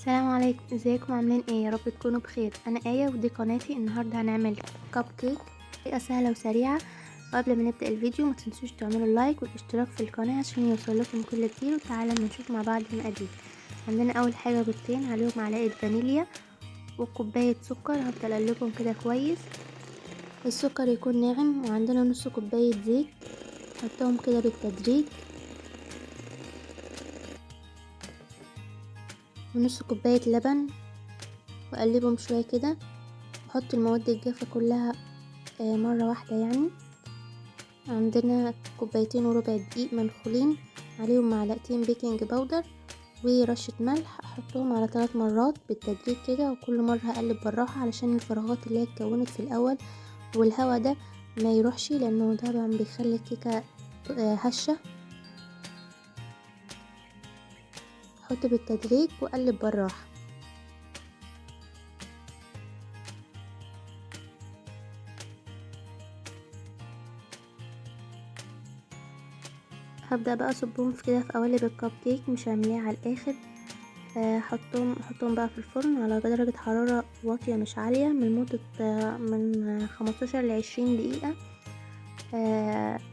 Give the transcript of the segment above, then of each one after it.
السلام عليكم، ازيكم؟ عاملين ايه؟ يا رب تكونوا بخير. انا آية ودي قناتي. النهارده هنعمل كب كيك بطريقة سهلة وسريعة. وقبل ما نبدا الفيديو ما تنسوش تعملوا like والاشتراك في القناة عشان يوصل لكم كل جديد. وتعالوا نشوف مع بعض المقادير. عندنا اول حاجة بيضتين عليهم معلقه فانيليا وكوبايه سكر، هفضل اقلبهم كده كويس، السكر يكون ناعم. وعندنا نص كوباية زيت، حطهم كده بالتدريج، ونص كوباية لبن، واقلبهم شوية كده. واحط المواد الجافة كلها مرة واحدة يعني. عندنا كوبايتين وربع دقيق منخولين، عليهم معلقتين baking powder ورشة ملح. احطهم على 3 مرات بالتدريج كده، وكل مرة هقلب بالراحة علشان الفراغات اللي هي اتكونت في الاول والهوا ده ما يروحش، لانه طبعا بيخلي الكيكة هشة. احط بالتدريج واقلب بالراحة. هبدأ بقى اصبهم في كده في قوالب الكب كيك، مش هعمليها على الاخر. حطهم بقى في الفرن على درجة حرارة واطية مش عالية، من مدة من 15 ل20 دقيقة.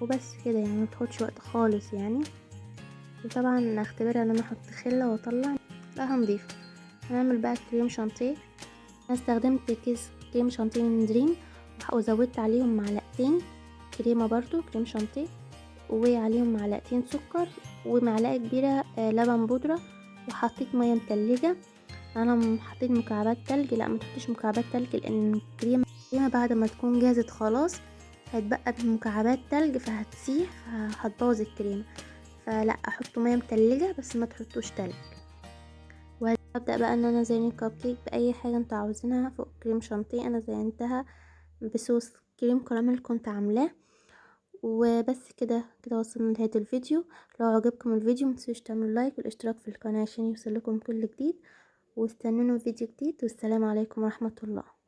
وبس كده يعني، ما تاخدش وقت خالص يعني. وطبعا اختبرها ان انا احط خلة واطلع لا هنضيف. هنعمل بقى كريم شانتيه. انا استخدمت كيس كريم شانتيه من دريم، وزودت عليهم معلقتين كريمة برضو كريم شانتيه، وعليهم معلقتين سكر ومعلقة كبيرة لبن بودرة، وحطيت مية متلجة. انا حطيت مكعبات تلج، لا ما تحطيش مكعبات تلج لان الكريمة بعد ما تكون جاهزة خلاص هتبقى بمكعبات تلج فهتسيح فهتبوظ الكريمة، فلا احط مية متلجة بس ما تحطوش تلج. وهبدأ بقى ان انا ازين الكب كيك باي حاجة انتوا عاوزينها فوق كريم شانتيه. انا زينتها بصوص كريم كراميل كنت عاملاه. وبس كده، كده وصلنا لنهاية الفيديو. لو عجبكم الفيديو متنسوش تعملوا like والاشتراك في القناة عشان يوصلكم كل جديد، واستنونا في فيديو جديد. والسلام عليكم ورحمة الله.